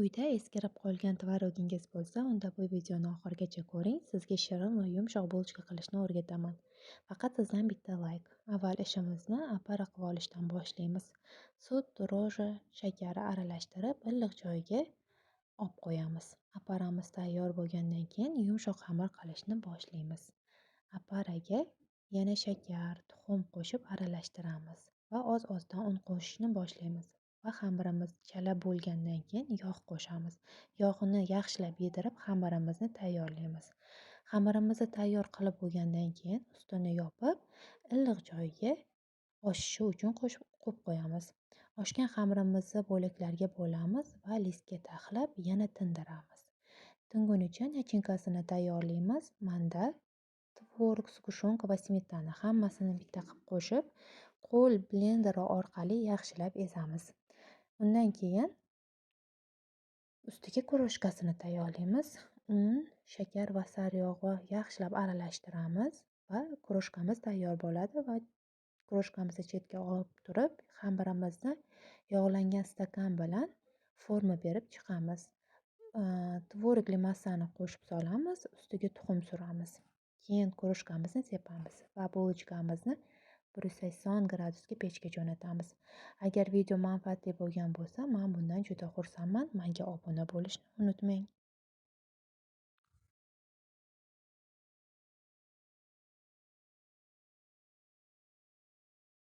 Uyda eskirib qolgan tvorogingiz bo'lsa, unda bu videoni oxirigacha ko'ring. Sizga shirin va yumshoq булочка qilishni o'rgataman. Faqat sizdan bitta layk. Avval ishimizni apara qilib olishdan boshlaymiz. Sut, дрожжи, shakari aralashtirib, iliq joyga olib qo'yamiz. Aparamiz tayyor bo'lgandan keyin yumshoq xamir qilishni boshlaymiz. Aparaga yana shakar, tuxum qo'shib aralashtiramiz va oz-ozdan un qo'shishni boshlaymiz. Va xamirimiz chala bo'lgandan keyin yog' qo'shamiz. Yog'ini yaxshilab yedirib, xamirimizni tayyorlaymiz. Xamirimizni tayyor qilib bo'lgandan keyin ustini yopib, iliq joyga oshishi uchun qo'shib qo'yib qo'yamiz. Oshgan xamirimizni bo'laklarga bo'lamiz va listga taxlab yana tindiramiz. Tingunicha начинка sini tayyorlaymiz. Manda tvorog, сгущёнка va smetana hammasini bitta qilib qo'shib, qo'l blenderi orqali yaxshilab ezamiz. Undan keyin ustiga крошка sini tayyorlaymiz. Un, shakar va sariyog'ni yaxshilab aralashtiramiz va крошка miz tayyor bo'ladi va крошка mizni chetga olib turib, xamirimizni yog'langan stakan bilan forma berib chiqamiz. Tvorogli massani qo'shib solamiz, ustiga tuxum suramiz. Keyin крошка mizni sepamiz va булочка mizni 180 gradusga pechga jo'natamiz. Agar video manfaatli bo'lgan bo'lsa, men bundan juda xursandman. Menga obuna bo'lishni unutmang.